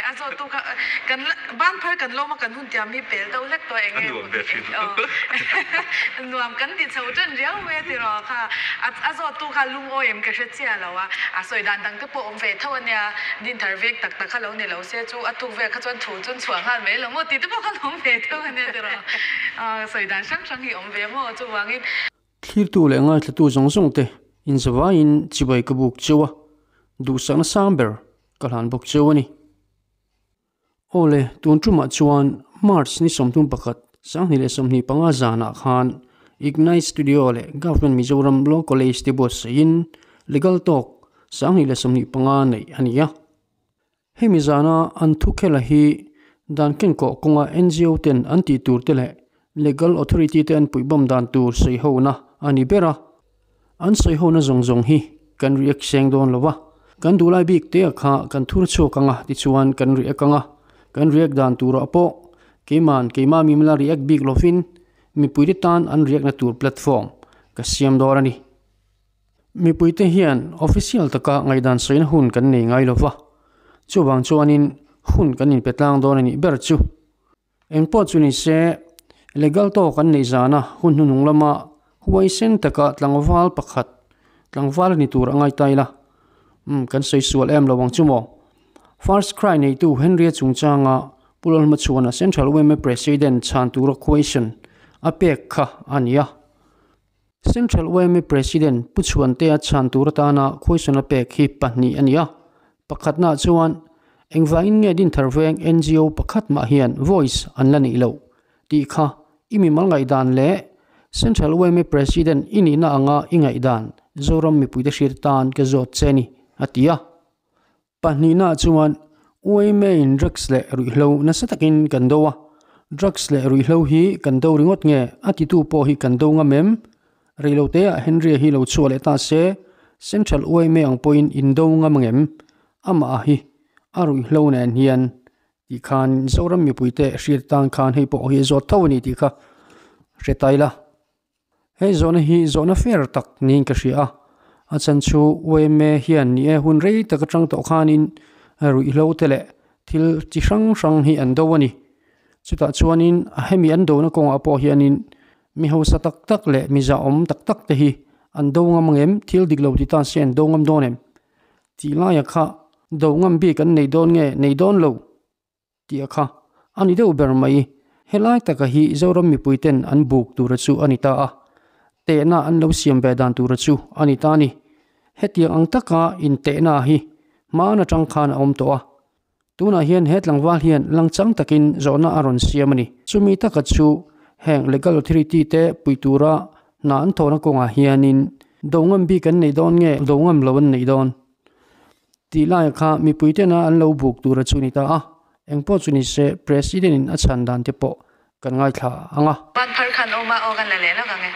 A zawttu kha kan ban phar kan lawm a kan hun tiam hi pel deuh hlek tawh eng nge nuam ve thin nuam kan ti chho tan riau mai a tiraw kha a zawttu kha lungawi em ka hre chiah lo a a sawi dan dang te pawh awm ve tho a nia Dinthar vek tak tak kha lo ni lo se chu a tuk vel kha chuan thu chun chhuah nghal mai lo maw tih te pawh kha awm ve tho a nia tiraw sawi dan hrang hrang hi awm ve maw chuvangin. Thlirtu leh ngaithlatu zawng zawng te inzavaiin chibai ka buk cheu a, duhsakna sang ber ka hlan bawk cheu a ni. Aw le, tun tumah chuan March ni 31, 2025 zanah khan Ignite Studio leh Government Mizoram Law College te buatsaihin Legal Talk 2025 neih a ni a. Hemi zana an thukhela hi dan kenkawh kawnga NGO ten an tih tur te leh Legal Authority te an puihbawm dan tur sawihona a ni ber a. An sawihona zawng zawng hi kan react seng dawn lo va, kan duhlai bik te kha kan thur chhuak ang a tichuan kan react ang a, kan react dan turah pawh keiman keimah mimla react bik lovin mipuite tan an react na tur platform ka siam dawn a ni. Mipuite hian official taka ngaihdan sawina hun kan nei ngai lo va, chuvang chuanin hun kan inpe tlang dawn a nih ber chu. Engpawh chu ni se, legal tawk an neih zana hun hnuhnung lama huaisen taka tlangval pakhat, tlangval a ni tur a ngai ta ila. Umm, kan sawi sual em lo ang chu maw? First Cry neitu Henry-a chungchanga Pu Lalhmachhuana Central yma President chhan tura question a pek kha a ni a. Central yma President Pu Chhuantea chhan tur atana question a pek hi pahnih a ni a. Pakhatnaah chuan, Engvangin nge Dinthar Veng NGO pakhat mah hian voice an la neih loh? tih kha i mimal ngaihdan leh Central yma President i nihna anga i ngaihdan Zoram mipuite hriat atan ka zawt che a ni, a ti a. Pahnihnaah chuan yma in drugs leh ruihhlo nasa takin kan do a, drugs leh ruihhlo hi kan do ringawt nge a titu pawh hi kan do ngam em? Reiloteah Henry-a hi lo chhuah leh ta se, Central yma ang pawhin in do ngam angem? Amah hi a ruihhlo nen hian tih khan Zoram mipuite hriat tan khan hei pawh hi a zawt tho a ni tih kha hre ta ila. Hei zawhna hi zawhna fair tak niin ka hria a, a chhan chu yma hian ni e hun rei tak atang tawh khanin ruihhlo te leh thil chi hrang hrang hi an do a ni. Chutah chuanin a hemi an dona kawngah pawh hianin mi hausa tak tak leh mi zahawm tak tak te hi an do ngam ang em? Thil dik lo ti ta se an do ngam dawn em? Tih laia kha do ngam bik an nei dawn nge nei dawn lo tih a kha a ni deuh ber mai. Helai taka hi Zoram mipui ten an buk tura chu a ni ta a, tehna an lo siam ve dan tura chu a ni ta a ni. Hetiang ang taka intehna hi hmaan atang khan a awm tawh a. Tunah hian he tlangval hian langchang takin zawhna a rawn siam a ni. Chumi taka chu heng legal authority te pui tura hna an thawhna kawngah hianin do ngam bik an nei dawn nge do ngam lo an nei dawn tih laia kha mipui tena an lo buk tura chu ni ta a. Engpawh chu ni se President in a chhan dan te pawh kan ngaithla ang a. Ban phar khan awm a aw kan la leh lawk ang e.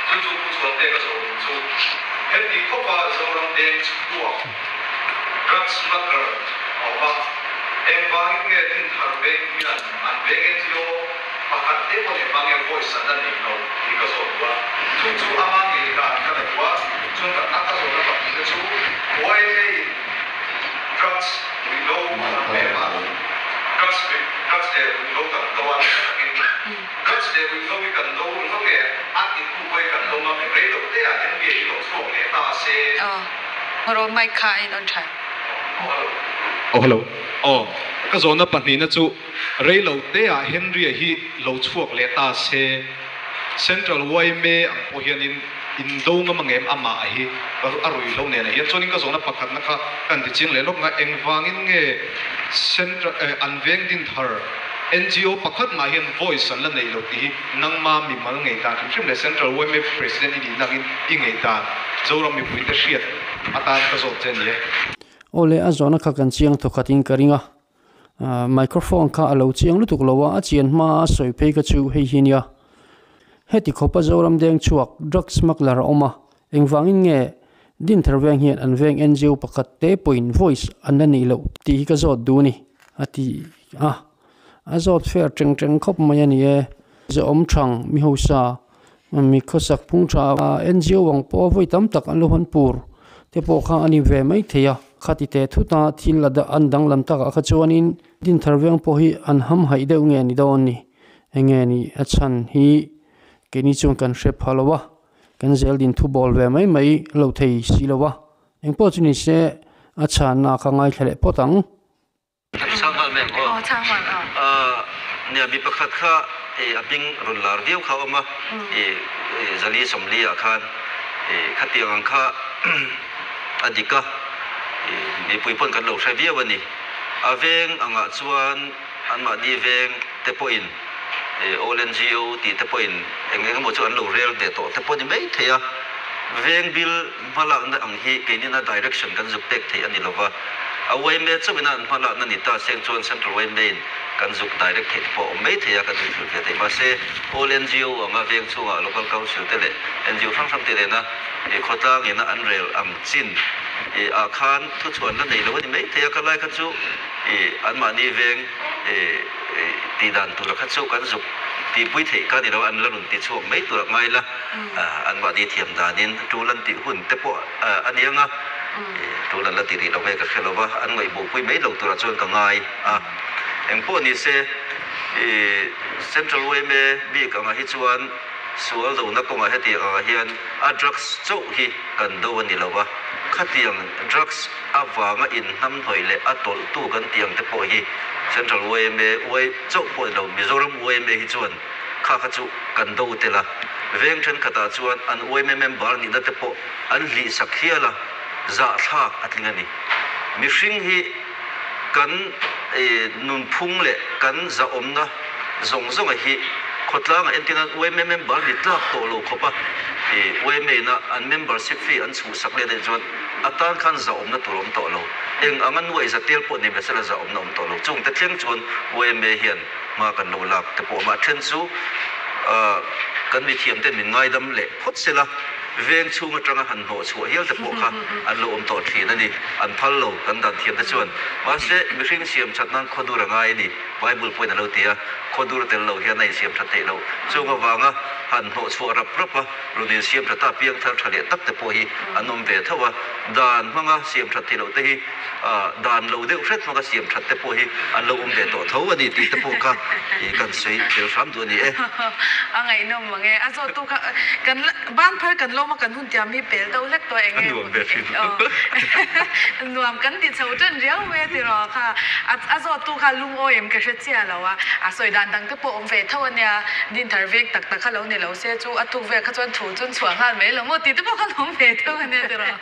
Chu chu Pu Chhuante ka zawh duh chu heti khawpa Zoram deng chhuak drugs smuggler a awm a, engvangin nge Dinthar veng hian an veng NGO pakhat te pawh leh mange voice an la nei lo tih ka zawh duh a, chu chu ama ngei dan ka la duh a, chuan ka a ka zawhna pahnihna chu YMA in drugs ruihhlo a lam em a, drugs drugs leh ruihhlo kan do a nasa takin. Drugs leh ruihhlo hi kan do ringawt nge a ti tu pawh hi kan do ngam em rei lo te ah NBA hi lo chhuak leh ta se. Aw hawraw mic kha a in on tha. Aw hello. Aw hello. Aw ka zawhna pahnihna chu rei lo te ah Henry-a hi lo chhuak leh ta se Central yma ang pawh hianin in do ngam ang em amah hi a ruihhlo nen ah hian chuanin ka zawhna pakhatna kha ka han ti chiang leh lawk nga engvangin nge Central an veng din thar NGO pakhat mah hian voice an la nei lo tih hi nangma mimal ngei dan hrim hrim leh Central yma President i nihna angin i ngei dan Zoram mipuite hriat atan ka zawt che a ni e. Aw le, a zawhna kha kan chiang thawkhat in ka ring a, microphone kha a lo chiang lutuk lo a, a chian hma a sawi phei kha chu hei hi nia. Heti khawpa Zoram deng chhuak drug smuggler a awm a, engvangin nge Dinthar veng hian an veng NGO pakhat te pawhin voice an la neih loh tih hi ka zawt duh a ni, a ti a. A zawt fair teng teng khawp mai a ni e. Zahawm thang, mi hausa, mi khawsak phung tha NGO ang pawh vawi tam tak an lo hawn pur te pawh kha a ni ve mai thei a. Khati teh thut a, thil a an danglam takah kha chuanin Dinthar veng pawh hi an hamhaih deuh nge ni dawn ni? Enge ni a chhan hi keini chuan kan hre pha lo a. Kan zel din thu bawl ve mai mai lo thei si lo a, engpawh chu ni se a chhanna ka ngaithla leh phawt ang. Chhang nghal mai ang aw. Aw chhang nghal aw. Ahh nia mi pakhat kha i a hming rawn lar viau kha a awm a, i Zali Sawmli ah khan i khatiang ang kha a dik a, i mipui pawn kan lo hre viau a ni. A veng angah chuan anmahni veng te pawhin All NGO tih te pawhin eng eng emaw chu an lo rel ve tawh te pawh ni mai thei a, veng bil hmalakna ang hi keinina direction kan zuk pek theih a ni lova, a yma chauhina an hmalakna ni ta seng chuan Central yma in kan zuk direct theih te pawh a awm mai thei a, kan inhrilh ve thei. Mahse, All NGO anga veng chhungah Local Council te leh NGO hrang hrang te nena khawtlang ina an rel ang chin ah khan thuchhuan la nei lo a ni mai thei a, khalai kha chu anmahni veng Tih dan tura kha chu kan zuk tihpui theih ka ni lo, an la rawn ti chhuak mai tur a ngai la, anmahni thiam danin tul an tih hun te pawh a ni ang a, tul an la ti rih lo nge ka hre lo va, an ngaihbawhpui mai lo turah chuan ka ngai a. Engpawh ni se, Central yma bik angah hi chuan sual dona kawngah hetiang angah hian a drugs chauh hi kan do a ni lo va, khatiang drugs avanga inhnamhnawih leh a tawlhtu kan tih ang te pawh hi Central yma uai chauh pawh ni lo, Mizoram yma hi chuan kha kha chu kan do tel a, veng thenkhatah chuan an yma member nihna te pawh an hlih sak hial a, zahthlak a tling a ni. Mihring hi kan nunphung leh kan zahawmna zawng zawnga hi khawtlangah entirnan yma member ni tlak tawh lo khawp a, yma ina an membership fee an chhuhsak leh daih chuan A tan khan zahawmna tur a awm tawh lo. Eng anga nuaih za tel pawh ni ve sela zahawmna awm tawh lo. Chungte thleng chuan yma hian hma kan lo lak te pawh mah then chu kan mithiam ten min ngaidam leh phawt sela veng chhung atanga han hnawh chhuah hial te pawh kha an lo awm tawh thin a ni. An phal lo kan dan thiam te chuan. Mahse mihring siam that nan khawdur a ngai a ni. Bible pawhin a lo ti a, khawdur tel lo hian a insiam that theih loh. Chung avanga han hnawh chhuah rap rap a, Rawn insiam tha ta piang thar tha leh tak te pawh hi an awm ve tho a, dan hmanga siam that theih loh te hi dan lo deuh hret hmanga siam that te pawh hi an lo awm ve tawh tho a ni tih te pawh kha kan sawi tel hram duh a ni e. A ngaihnawm mang e. A zawhtu kha kan ban phar kan lawm a kan hun tiam hi pel deuh hlek tawh eng nge Nuam ve thin. Nuam kan ti chho tan riau mai a tiraw kha. A zawhtu kha lungawi em ka hre chiah lo a, a sawi dan dang te pawh awm ve tho a nia. Dinthar vek tak tak kha lo ni lo se chu a tuk vel kha chuan thu chun chhuah nghal mai lo maw tih te pawh kha lo awm ve theuh a nia tiraw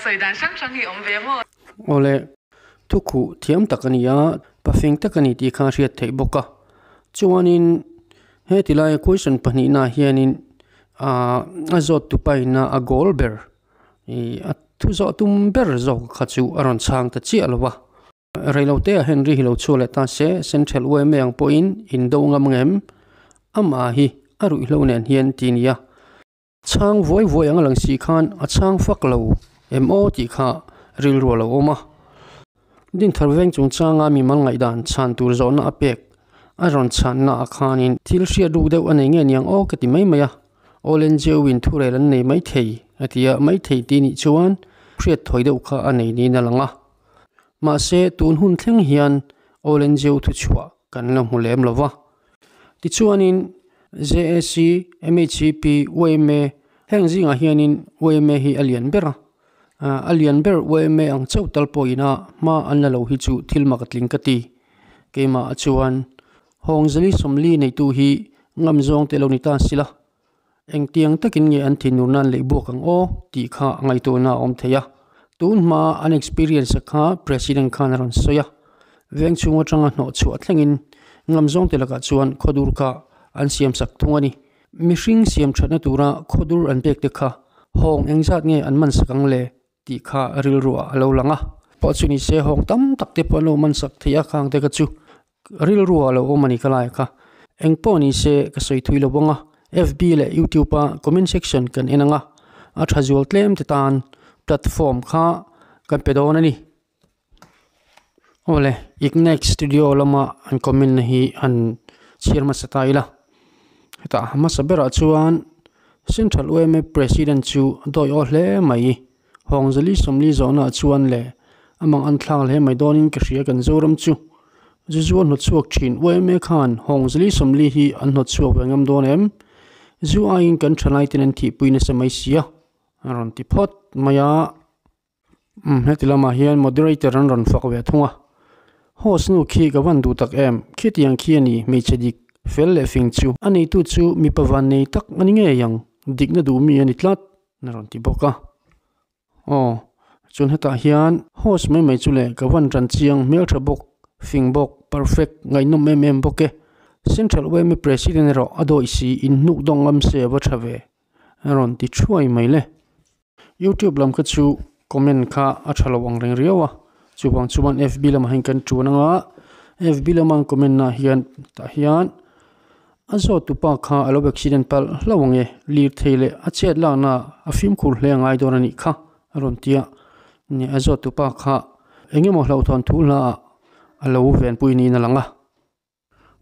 sawi dan hrang hrang hi awm ve maw. Awle, thukhuh thiam tak a ni a, pafing tak a ni tih kha a hriat theih bawk a. Chuanin heti laia question pahnihnaah hianin ah a zawt tupa ina a goal ber ih a thu zawh tum ber zawk kha chu a rawn chhang ta chiah lo va. Reilote ah Henry hi lo chhuah leh ta se, Central yma ang pawhin in do ngam ngem amah hi a ruihhlo nen hian ti nia. Chhang vuai vuai ang a lang si khan a chhang fak lo em aw tih kha rilru a lo awm a. Dinthar veng chungchanga mimal ngaihdan chhan tur zawhna a pek a rawn chhanna ah khanin thil hriat ruk deuh a nei nge niang aw ka ti mai mai a. All NGO in thurel an nei maithei a ti a, maithei tih nih chuan hriat thawi deuh kha a nei niin a lang a. Mahse, tun hun thleng hian All NGO thuchhuah kan la hmu lem lo va. Tichuanin, JAC, MHCP, yma heng zingah hianin yma hi a lian ber a. A lian ber yma ang chauh tal pawhina hma an la lo hi chu thil mak a tling ka ti. Keimah chuan Hawngzali Sawmli neitu hi ngam zawng te lo ni ta sila. Engtiang takin nge an thinur nan leh buak ang aw tih kha a ngaihtuahna a awm thei a. Tun hma an experience a kha President khan a rawn sawi a. Veng chhung atanga hnawh chhuah thlengin ngam zawng te lakah chuan khawdur kha an siam sak thung a ni. Mihring siam thatna tura khawdur an pek te kha hawng engzat nge an man sak ang le tih kha rilruah a lo lang a. Pawh chu ni se hawng tam tak te pawh an lo man sak thei a khang te kha chu rilruah a lo awm a ni ka lai kha. Engpawh ni se ka sawi thui lo bawng a, FB leh YouTube a comment section kan en ang a, a tha zual tlem te tan platform kha kan pe dawn a ni. Awle, Ignex Studio lama an comment na hi han chhiar hmasa ta ila. Hetah hmasa berah chuan Central yma President chu a dawi aw hle mai. Hawngzali 40 zawhnaah chuan le amang an thlak hle mai dawnin ka hria kan Zoram chu. Zu zu a hnawt chhuak thin yma khan Hawngzali 40 hi an hnawt chhuak ve ngam dawn em? Zu aiin kan thalai ten an thihpui nasa mai sia a rawn ti phawt mai a. Umm heti lamah hian moderator an rawn fak ve thung a, host nu khi ka van duh tak em, khitiang khi a ni hmeichhe dik fel leh fing chu. A neitu chu mipa van nei tak a ni ngei ang, dikna duh mi a ni tlat a rawn ti bawk a. Aw, chuan hetah hian host mai mai chu le ka van ran chiang hmeltha bawk, fing bawk, perfect, ngaihnawm em em bawk e. Central yma president erawh a dawih si in hnuk dawng ngam se a va tha ve a rawn ti thuai mai le. Youtube lam kha chu comment kha a tha lo ang reng riau a, chuvang chuan FB lamah hian kan ṭuan ang a, FB lama an comment na hian tah hian a zawt tupa kha a lo accident palh hlauh ang e, lirthei leh a chet lakna a fimkhur hle a ngai dawn a nih kha a rawn ti a, a zawt tupa kha eng emaw hlauhthawn thu hla ah a lo venpui niin a lang a.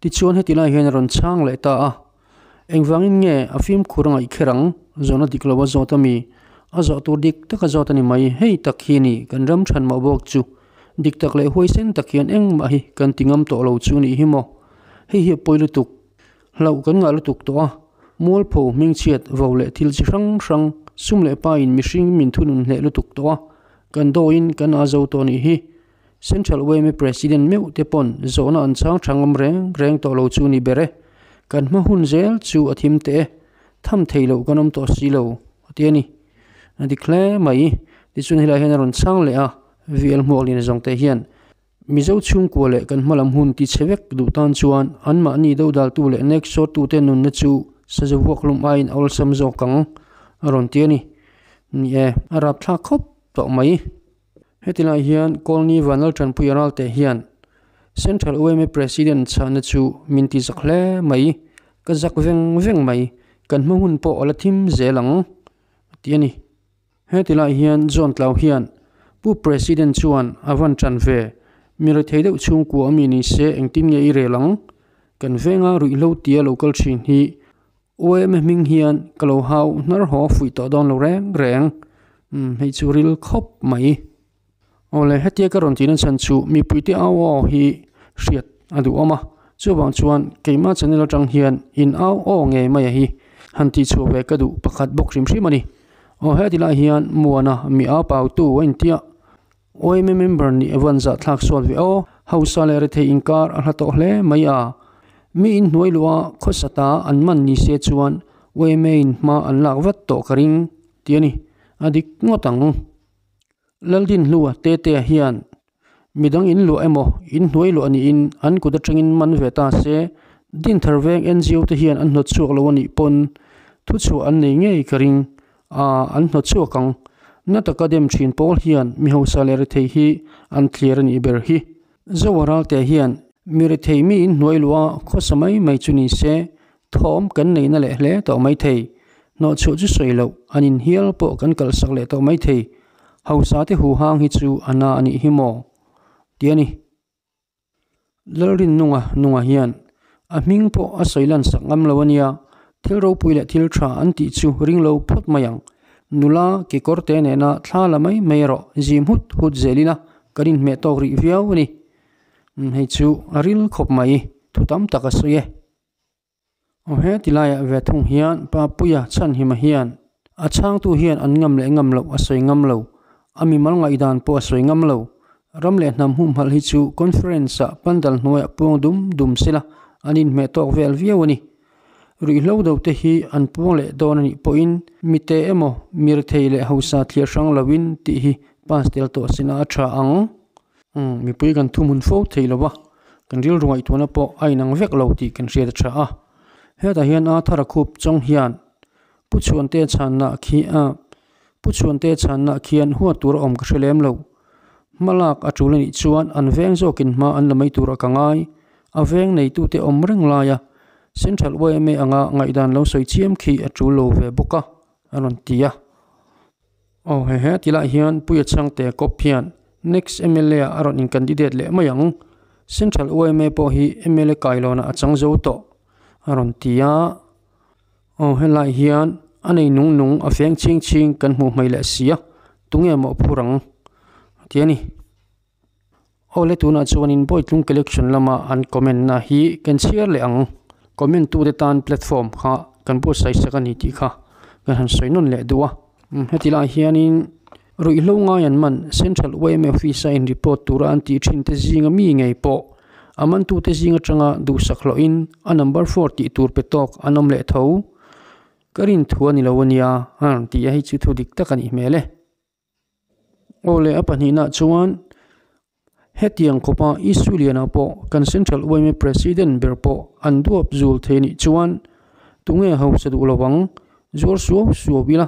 Tichuan heti lai hian a rawn chhang leh ta a, Engvangin nge a fimkhur a ngaih kher ang? Zawhna dik lo a zawt a mi? A zawh tur dik tak a zawt a ni mai, hei tak hi a ni, kan ram chhan mah bawk chu. Dik tak leh huaisen tak hian engmah hi kan ti ngam tawh lo chu nih hi maw? Hei hi a pawi lutuk. Hlauh kan ngah lutuk tawh a, mualpho, hmingchhiat, vo leh thil chi hrang hrang, sum leh pain mihring min thunun hleh lutuk tawh a, kan dawiin kan a zo tawh nih hi. Central yma President meuh te pawn zawhna an chang tha ngam reng reng tawh lo chu ni ber e. Kan hma hun zel chu a thim teh e. Tham thei loh kan awm tawh si lo, a ti a ni. A dik hle mai. Tichuan helaiah hian a rawn chang leh a, VL Hmuakliana zawng te hian Mizo chhungkua leh kan hmalam hun ti chhe vek duh tan chuan anmahni dodaltu leh nek sawrtute nunna chu sazu vuak hlum aiin a awlsam zawk ang, a rawn ti a ni. Ni e, a rapthlak khawp tawh mai. Heti lai hian Colney Vanlaltanpuia Ralte hian Central yma President chhahna chu min ti zak hle mai, ka zak veng veng mai, kan hma hun pawh a la thim zel ang, a ti a ni. Heti lai hian John Tlau hian Pu President chuan a van tan ve, mi rethei deuh chhungkua ami ni se engtin nge i rel ang? Kan venga ruihhlo tia lo kal thin hi Uaim hming hian ka lo hau hnar haw fuih tawh dawn lo reng reng. Umm hei chu ril khawp mai. Awle hetia ka rawn tihna chhan chu mipuite au aw hi hriat a duhawm a, chuvang chuan keimah channel atang hian in au aw ngei mai a hi han tihchhuah ve ka duh pakhat bawk hrim hrim a ni. Aw heti lai hian Muana mi au pautu a intia Yma member nih a van zahthlak sual ve aw, hausa leh rethei inkar a hla tawh hle mai a. Mi in hnuai luh a khawsa ta an man ni se chuan yma in hma an lak vat tawh ka ring ti a ni, a dik ngawt ang. Laldinhlua Tetea hian midang in luah emaw in hnuai luah niin an kut atangin man ve ta se, Dinthar veng NGO te hian an hnawt chhuak lo a nih pawn thuchhuah an nei ngei ka ring. A an hnawt chhuak ang. Na taka dem thin pawl hian mi hausa leh rethei hi an thlir a nih ber hi. Zoa Ralte hian mi rethei mi in hnuai luh a khawsa mai mai chu ni se, thawm kan neihna leh hle tawh mai thei. Hnawh chhuah chu sawi loh, an in hial pawh kan kalhsak leh tawh mai thei. Hausa te huhang hi chu a na a nih hi maw? Ti a ni. Lalrinnunga nunga hian a hming pawh a sawi lan sak ngam lo a nia, thil ropui leh thil tha an tih chu ring lo phawt mai ang. Nula kekawr te nena thla la mai mai erawh zim hut hut zelin a kan inhmeh tawk rih viau a ni. Hei chu a ril khawp mai, thu tam tak a sawi e. Aw he ti laiah ve thung hian Papuia Chhanhima hian a chhangtu hian an ngam leh ngam loh a sawi ngam lo, a mimal ngaihdan pawh a sawi ngam lo. Ram leh hnam humhalh hi chu conference ah pandal hnuaiah puang dum dum sela an inhmeh tawk vel viau a ni. Ruihhlo do te hi an puang leh dawn a nih pawhin mite emaw mirthei leh hausa thliar hrang loin tih hi pass tel tawh sina a tha ang. Umm, mipui kan thumhun fo thei lo va, kan rilru ngaihtuahna pawh a inang vek lo tih kan hriat a tha a. Hetah hian a thar a khup chawng hian Pu Chhuante chhanna khi a Pu Chhuante chhanna khian huat tur a awm ka hre lem lo. Hma lak a tul a nih chuan an veng zawkin hma an la mai tur a ka ngai. A veng neitute awm reng lai a. Central yma anga ngaihdan lo sawi chiam khi a tul lo ve bawk a, a rawn ti a. Aw hehe ti lai hian Puia Chhangte kawp hian next mla ah a rawn in candidate leh mai ang. Central yma pawh hi mla kailawnah a chang zo tawh a rawn ti a. Aw helai hian a nei nung nung a feng chhing chhing kan hmuh hmai leh si a, tunge mawh phur ang a ti a ni. Awle tunah chuanin Bawitlung collection lama an comment na hi kan chhiar leh ang. Comment tute tan platform kha kan buatsaih sak a ni tih kha kan han sawi nawn leh duh a. Heti lai hianin ruihhlo ngai an man Central yma Office a in report tura an tih thin te zinga mi ngei pawh a mantute zing atanga duhsak hlawhin a number four tih tur pe tawk an awm leh tho. Ka rin thu a ni lo a nia a rawn ti a, hei chu thu dik tak a nih hmel e. Aw le a pahnihna chuan hetiang khawpa issue lianah pawh kan Central yma President ber pawh an duap zul thei nih chuan tunge hausa duh lo ang zuar suau suau ila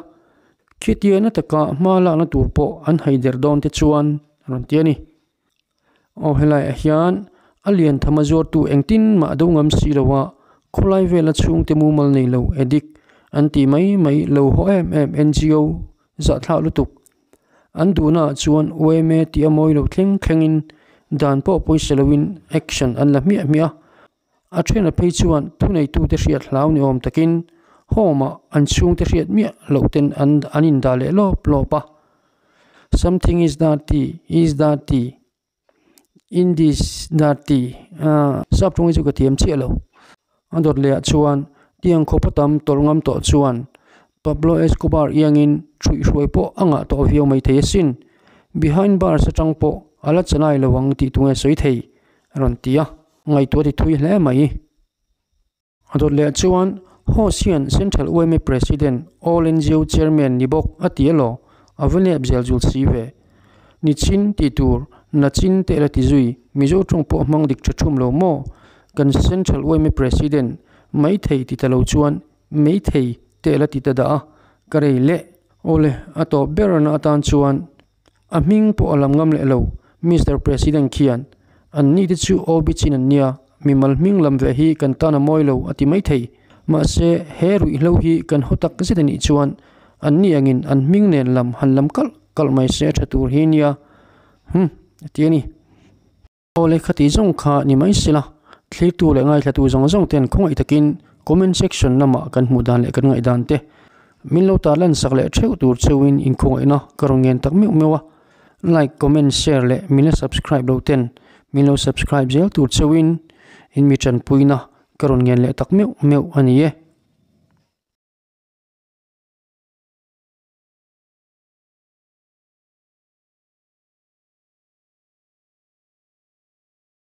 khitiana taka hma lakna tur pawh an haider dawn te chuan a rawn ti a ni. Aw helaiah hian a lian tham a zuartu engtin mah do ngam si lo a, khawlai vela chhungte mumal nei lo addict an tih mai mai lo haw em em NGO zahthlak lutuk. An duhnaah chuan yma tih a mawi lo thleng thlengin dan pawh pawisa loin action an la hmiah hmiah a, a thena phei chuan thuneitute hriat hlau ni awm takin home ah an chhungte hriat miah loh ten an an indah leh lawp lawp a. Something is dirty, is dirty, in this dirty ah sap ṭawng hi chu ka thiam chiah lo. A dawt leh ah chuan tiang khawp a tam tawlh ngam tawh chuan Pablo Escobar iangin ṭhuihhruai pawh a ngah tawh viau maithei asin. Behind bars aṭang pawh a la chalai lo ang tih tunge sawi thei a rawn ti a. Ngaihtuah ti thui hle mai. A dawt leh chuan Host hian Central yma President, All NGO Chairman ni bawk a ti elaw? A va nep zel zul si ve. Ni chin tih tur, na chin teh la ti zui, Mizo tawng pawh hmang dik tha thum lo maw? Kan Central yma President, Maithei ti ta lo chuan Meithei teh la ti ta dah a, ka rei leh. Awle, a tawp ber na atan chuan A hming pawh a lam ngam leh lo, Mister President khian, An ni te chu OB chin an nia, mimal hming lam ve hi kan tan a mawi lo a ti maithei. Mahse, he ruihhlo hi kan haw tak zet a nih chuan an ni angin an hming nen lam han lam kalh kalh mai se a tha tur hi nia. Hum, a ti a ni. Aw lehkha tih zawng kha ni mai sela, thlirtu leh ngaithlatu zawng zawng ten khawngaih takin comment section lamah kan hmuh dan leh kan ngaihdan te min lo tar lan sak leh theuh tur cheuhin inkhawngaihna ka rawn ngen tak meuh meuh a, like, comment, share leh min la subscribe lo ten min lo subscribe zel tur cheuhin in mi tanpuina ka rawn ngen leh tak meuh meuh a ni e.